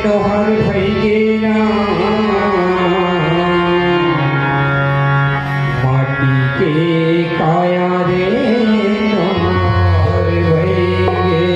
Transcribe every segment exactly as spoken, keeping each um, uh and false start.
तोहर भई गे ना, माटी के काया रे, तोहर भई गे।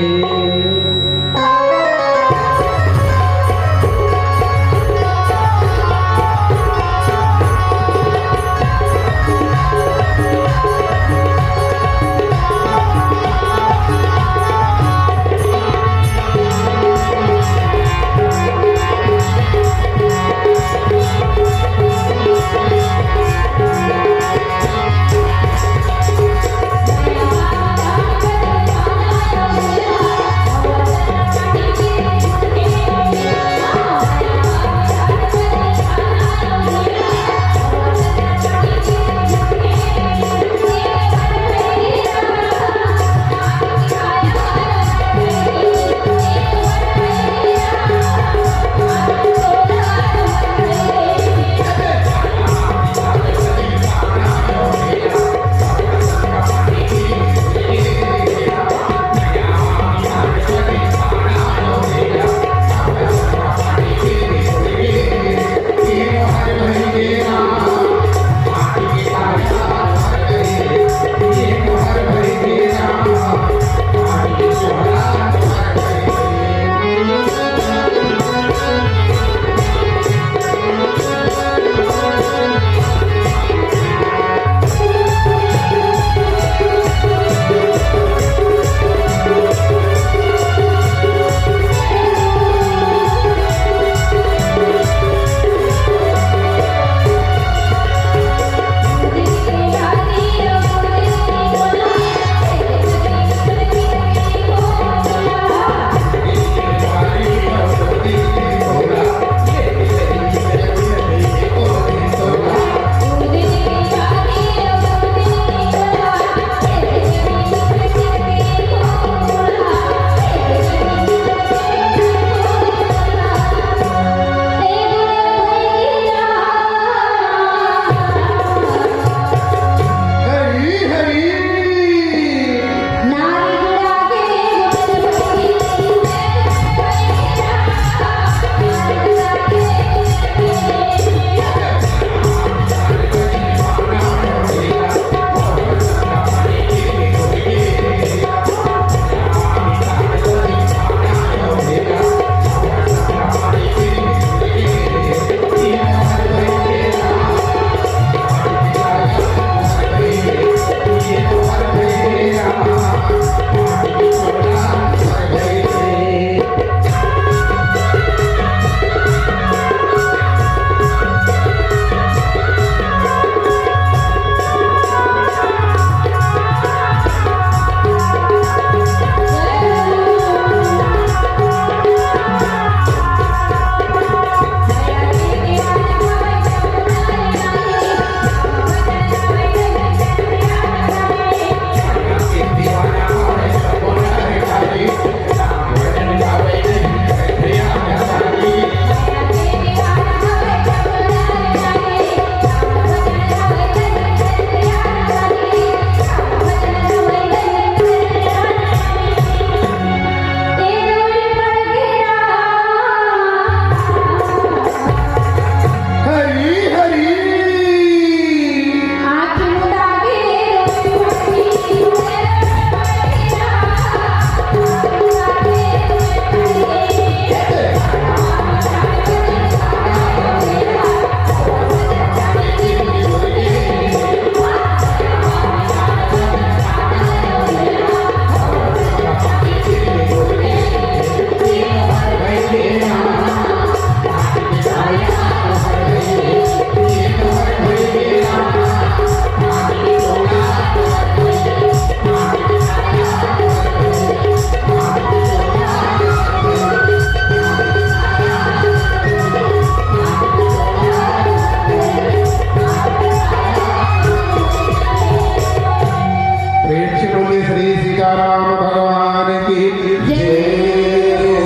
प्रेम से बोलिए श्री सीताराम भगवान की जय हो।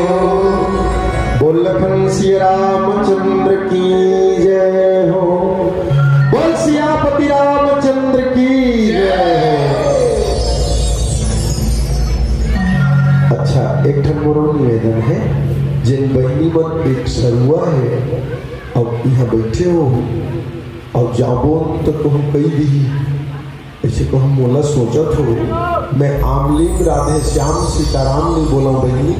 बोल लखन सिया रामचंद्र की जय हो। बोल सियापति रामचंद्र की जय हो। अच्छा, एक ठन मोरो निवेदन है। जेन बहिनी मन एक सरुआ हे, अब इहाँ बइठे हो, अब जाबो त कहूँ कही दिही, अइसे कहूँ मोला सोचत हो, मैं आमलिंग राधे श्याम सीताराम नइ बोलंव बहिनी,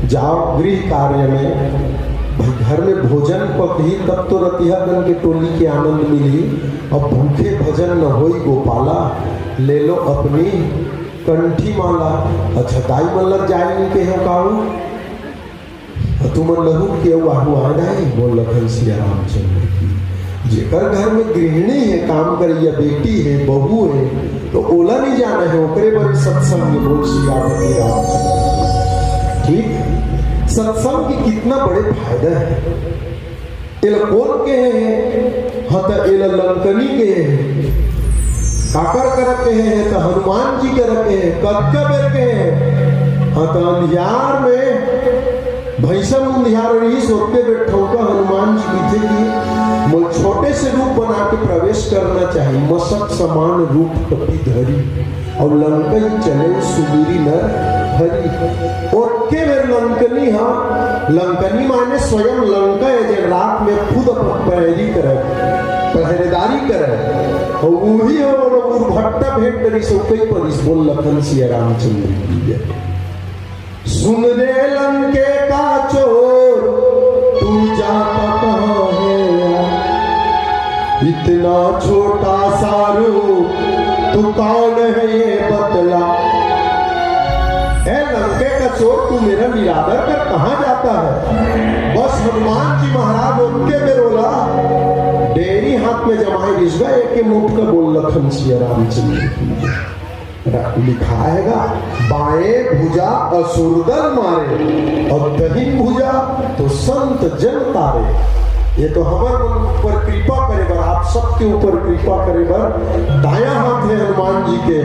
जाव गृह कार्य में, भाई घर में भोजन पकही तब तो रतिहा कन के टोली के आनंद मिलही, अब भूखे भजन न होई गोपाला, ले लो अपनी कंठी माला। अच्छा दाई मन लग जाए नइ कहे हो का? तुमन लहू के अउ आहू आए नहीं, बोल लखन सिया रामचंद्र की। जेकर घर में गृहिणी हे, काम करइया बेटी हे, बहू हे, तो ओला नइ जाना हे, ओकरे बर सत्संग बोल सियापति रामचंद्र की। ठीक, सत्संग के कितना बड़े फायदा हे। एला कोन कहे हे? हाँ, त एला लंकनी कहे हे। काकर करा कहे हे? त हनुमान जी करा कहे हे। कतका बेर कहे हे? हाँ, त अंधियार में भैंसा मुंधियार रही, सोते बैठो का हनुमान जी कहिथे कि मोर छोटे से रूप बना के प्रवेश करना चाहिए। मसक समान रूप कपि धरी, अउ लंकई चले सुमिरि नर हरि। ओतके बेर लंकनी हा, लंकनी माने स्वयं लंका हे, जेन रात में खुद अपन पैरी करे, पहरेदारी करे, अउ उही हा ओला उरभट्टा भेंट करिस, अउ कई परिस बोल लखन सिया रामचंद्र की जय। सुन रे लंके का चोर, तू जाता कहाँ है? इतना छोटा सा रूप, तू कौन है ये बतला। ए लंके का चोर, तू मेरा निरादर कर कहाँ जाता है? बस हनुमान जी महाराज ओतके बेर ओला डेरी हाथ में जमाए रिस गा, एके मुठ का बोल लखन सिया रामचंद्र की। लिखाय हे गा, बाएं भुजा असुर दल मारे अउ दहिन भुजा तो संत जन तारे। ये तो हमर मन ऊपर कृपा करे बर, आप सबके ऊपर कृपा करे बर दायां हाथ हे हनुमान जी के,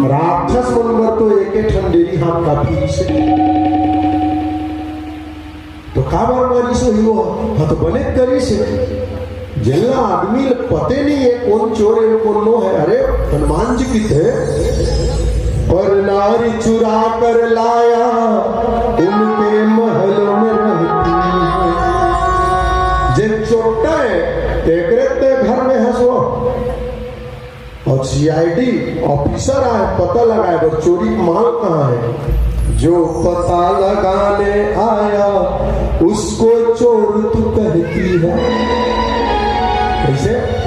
राक्षस मन बर तो एके ठन डेरी हाथ काफी हे। तो काबर मारिस होही वो? हाँ, तो बने करिस हे। जेला आदमी ल पते नइ हे, कोन चोर हे, कोन नो हे। अरे, हनुमान जी कहिथे, "पर नारी चुरा कर लाया, उनके महलों में रहती है।" जे चोट्टा हे, तेकरे ते घर में हंसो। अउ सीआईडी ऑफिसर आए पता लगाए बर चोरी के माल कहाँ हे। जो पता लगाने आया उसको चोर तू कहती है। कइसे?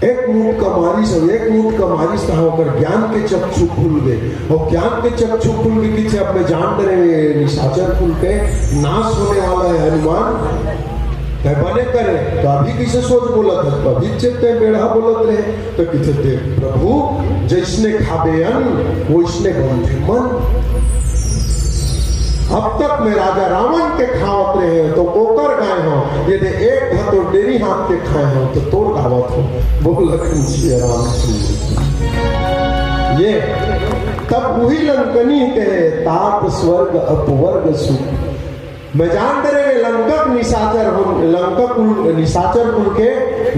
एक मुठ का मारिस, एक मुठ का मारिस त ओकर ज्ञान के चक्षु खुल गे। अउ ज्ञान के चक्षु खुल गे, कहिथे अब मैं जान डरेंव, निशाचर कुल के नाश होने वाला हे हनुमान। तैं बने करे, त अभी कइसे सोच बोलत हस? अभी चेत तैं बेढ़ा बोलत रहे। त कहिथे, देख प्रभु, जइसने खाबे अन्न, वइसने बनथे मन। अब तक मैं राजा रावण के खावत रहेंव, त ओकर गाय हंव, ये दे एक घा तोर डेरी हाथ के खाय हंव, त तोर गावत हंव। बोल लखन सिया राम जी। ये तब उही लंकनी कहे, तात स्वर्ग अपवर्ग सुख। मैं जान डरेंव लंका के निशाचर हो, लंका कुल, निशाचर कुल के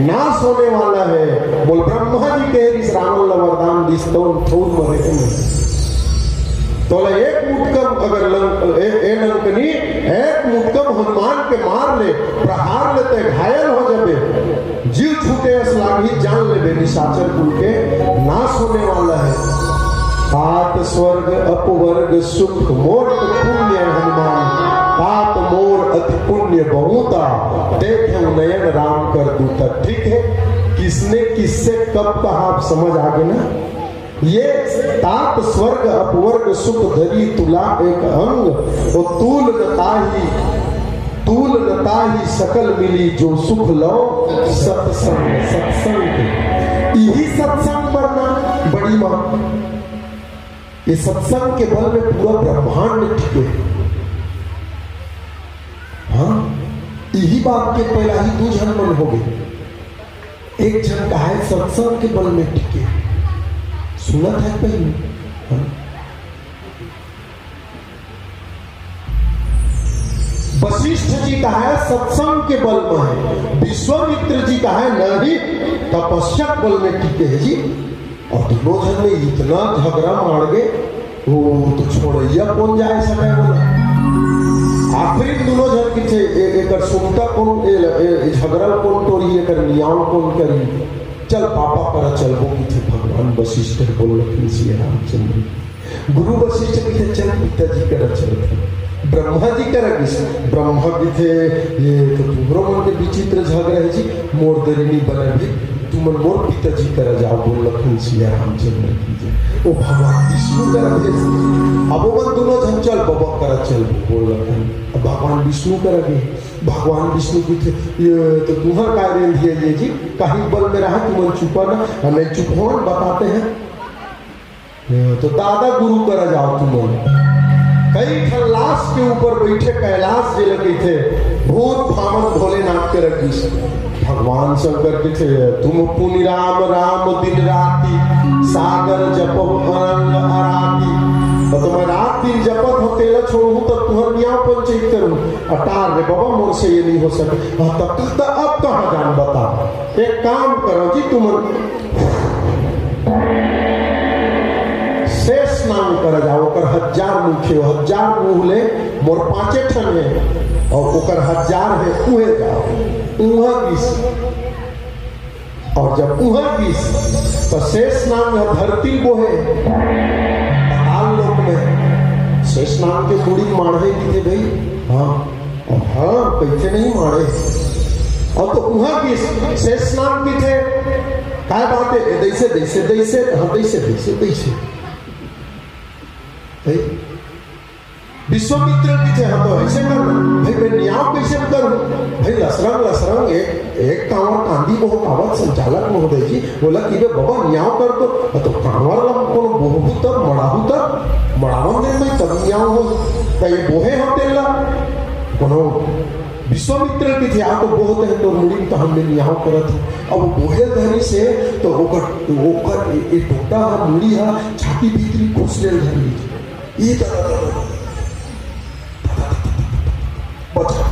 नाश होने वाला हे। बोल ब्रह्मा जी कहे रिस रावण ला वरदान दिस, तउन थोर मरे हे। तोला एक मुटकम अगर लंक-, ए, ए लंकनी, एक मुटकम हनुमान के मार ले, प्रहार ले, तैं घायल हो जाबे। जीव छूटे अस लागही, जान लेबे निशाचर कुल के नाश होने वाला हे। तात स्वर्ग अपवर्ग सुख मोर पुण्य हनुमान, तात मोर अति पुण्य बहुता, देखेंव नयन राम कर दूता। ठीक हे, किसने किससे कब कहा, आप समझ आ गे ना? ये तात स्वर्ग अपवर्ग सुख धरी तुला एक अंग, वो तूल न ताही, तूल न ताही सकल मिली जो सुख लव सत्संग, सत्संग। इही सत्संग बर ना बड़ी माँ, ये सत्संग के बल में पूरा ब्रह्मांड टिके। हाँ, इही बात के पहला ही दू झन मन हो गे। एक झन कहाय सत्संग के बल में टिके। सुनत हे पहली? हाँ? वशिष्ठ जी कहाय सत्संग के बल में हे, विश्वामित्र जी कहाय नहीं, तपस्या के बल में टिके हे जी। अउ दूनों झन में इतना झगरा माड़ गे, वो तो छोड़इया कोन जाय सकय बोला। कथे, "ए-, एकर सुनता कोन, ए-, ए-, ए झगरा कोन टोरी, एकर नियाव कोन करी? चल पापा करा चलबो," कथे भगवान वशिष्ठ ह बोललखिन सिया रामचंद्र। गुरु वशिष्ठ कथे, "चल पिताजी करा चलत हन।" ब्रह्मा जी करा गिस, ब्रह्मा कथे, "ये तो तुमरो मन के विचित्र झगरा हे जी, मोर दरी नी बने भाई, तुमन मोर पिताजी करा जाव," बोललखिन सिया रामचंद्र की जय। ओ भगवान विष्णु करा भेज, अब ओमन दुनो झन चल बबा करा चल बोललखिन। अब भगवान विष्णु करा गे, भगवान विष्णु कथे, "ये तो तुम्हर काय रेंधिया ये जी, कहीं बल में रहा, तुमन चुपा ना, हमें चुप होन बताते हैं।" ये तो दादा गुरु करा जाव तुमन। कई ठन लाश के ऊपर बैठे कैलाश जेला कहिथे, भूत भावन भोलेनाथ करा गिस। भगवान शंकर कथे, "तुम पुनि राम राम दिन राति, सागर जपहु अनंग अराति।" तो मैं रात दिन जपत हूँ, तेला छोड़हूँ, तब तुहर नियाव पंचायत करूँ। अटार रे बाबा, मोर से ये नहीं हो सके। हाँ, तब तू तो अब कहाँ जान बता। एक काम करो जी, तुमन शेष नांग करा जाव, ओकर हजार मुख हे, हजार मुंह ले मोर पांचे ठन हे, अउ ओकर हजार हे, उहे जाव, उहाँ गिस। अउ जब उहाँ गिस, त शेष नांग ह धरती बोहे, पाताल लोक में शेष नांग के मुड़ी माढ़े कथे भाई, हाँ, अउ हाँ, कइसे नहीं माढ़े? अउ तो उहाँ गिस, शेष नांग कथे, "काय बात हे?" "ए, दइसे, दइसे, दइसे, हाँ, दइसे, दइसे, दइसे।" भाई, विश्वामित्र कथे, "हाँ, तो अइसे कर, भाई, मैं नियाव कइसे करूँ? भाई, लसरंग, लसरंग, एक, एक कांवर कांदी बहुत आवत, संचालक महोदय जी, बोला कि बे बाबा, नियाव कर तो, हाँ, तो कांवर ला कोनो बोहू तब, मड़ाहू तब, मड़ावन दे तो तब नियाव हो, त ये बोहे हो तेला, कोनो।" विश्वामित्र कथे, "आ तो बोहत हे तोर मुड़ी, त हमने नियाव करत हे।" अब वो बोहे धरी से, तो ओकर, ओकर ए, ए टोटा ह, मुड़ी ह, छाती भीतरी खुसरे धरी। ये त-, बचा, बचा।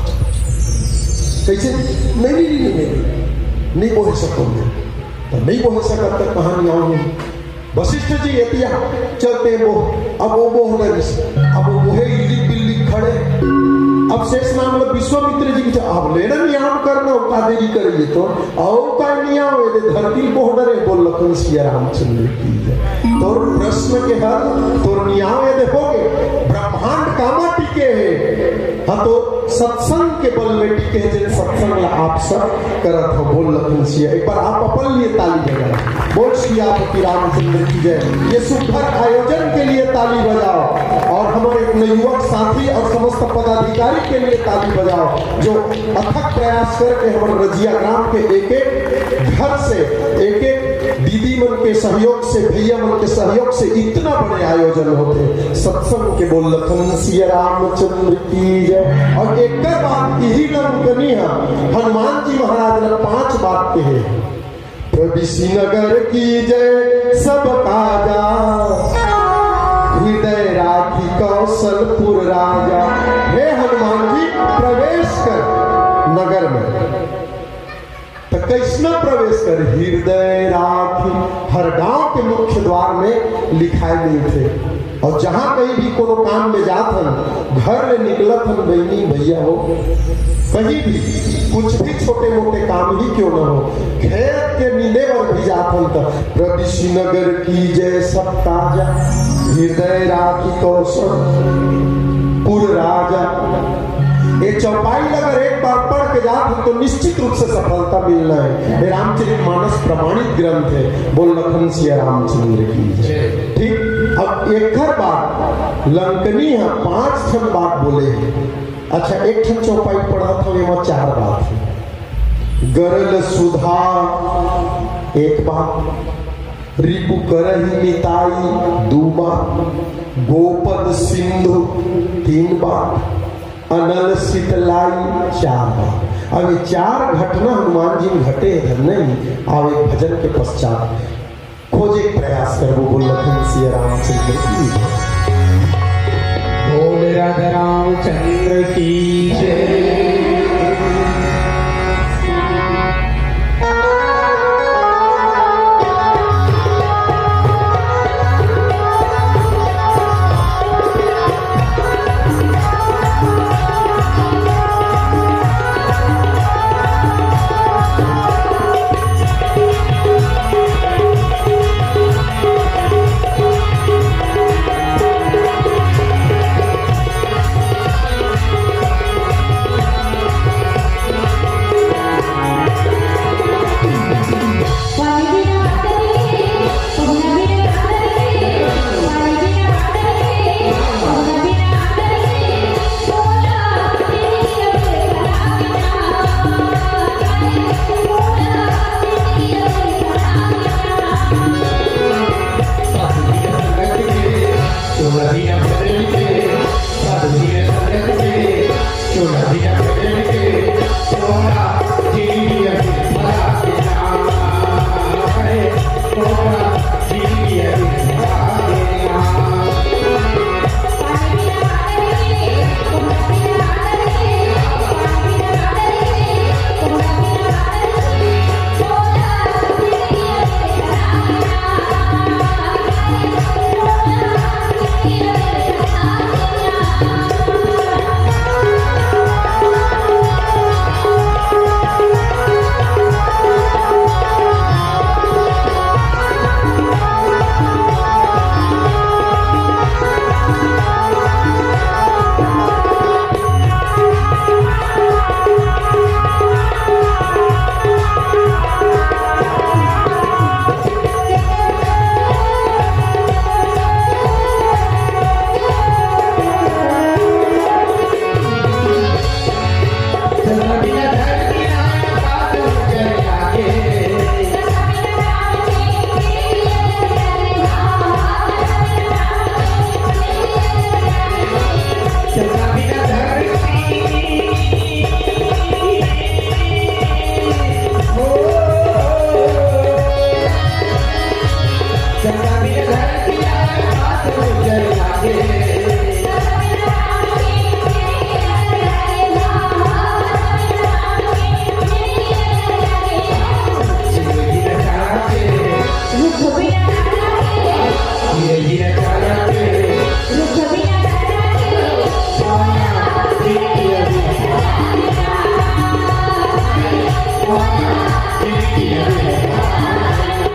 कइसे? नहीं, नहीं, नहीं, नहीं, नहीं। नहीं बोहे सकत मैं। त नहीं बोहे सकत, त कहाँ नियाव होही? वशिष्ठ जी एतिया चलते वो, अब वो बोह न रिस, अब वो बोहे इल्ली पिल्ली खड़े। अब शेष नांग ल विश्वामित्र जी कथे, "अब ले ना नियाव करना, का देरी करे ये तो।" अउ काय नियाव, ये दे धरती बोह डरे, बोललखिन सिया रामचंद्र की जय। तोर प्रश्न के हर, तोर नियाव ये दे होगे, ब्रह्मांड कामा टिके हे, हाँ तो सत्संग के बल में टिके हे, जेन सत्संग ला आप सब करत हो, बोललखिन सिया। एक बार आप अपन लिए ताली बजाओ, बोल सियापति रामचंद्र की जय। ये सुंदर आयोजन के लिए ताली बजाओ और हमारे नवयुवक साथी और समस्त पदाधिकारी के लिए ताली बजाओ, जो अथक प्रयास करके हमर रजिया ग्राम के एक एक घर से, एक एक दीदी मन के सहयोग से, भैया मन के सहयोग से इतना बड़े आयोजन होथे। सत्संग के बोललखिन सिया रामचंद्र की जय। और एक बात यही लंकनी है, हनुमान जी महाराज ने पांच बात कहे, "प्रविशि नगर की जय सब काजा, हृदय राखि कौशलपुर राजा।" हे हनुमान जी, प्रवेश कर नगर में। त कइसना प्रवेश कर? हृदय राखि, हर गांव के मुख्य द्वार में लिखाए मिलथे। और जहां कहीं भी कोनो काम में जात हन, घर ले निकलत हन, बहिनी भैया हो, कहीं भी कुछ भी छोटे मोटे काम ही क्यों ना हो, खेत के नींदे बर भी जात हन, त प्रविशि नगर की जय सब काजा, हृदय राखि कौशलपुर राजा। ये चौपाई अगर एक बार पढ़ के जात हो तो निश्चित रूप से सफलता मिलना है। ये रामचरित मानस प्रमाणित ग्रंथ है। बोललखिन सिया रामचंद्र की जय। ठीक, अब एकर बात लंकनी ह पांच ठन बात बोले हे। अच्छा, एक ठन चौपाई पढ़त हव, एमा चार बात हे। गरल सुधा एक बात, रिपु करहि मिताई दू बात, गोपद सिंधु तीन बात, अनल सितलाई चार बात। अब ये चार घटना हनुमान जी में घटे हैं, नहीं? अब एक भजन के पश्चात खोजे के प्रयास करबो। बोललखिन सिया रामचंद्र की जय। बोल राधा रामचंद्र की जय।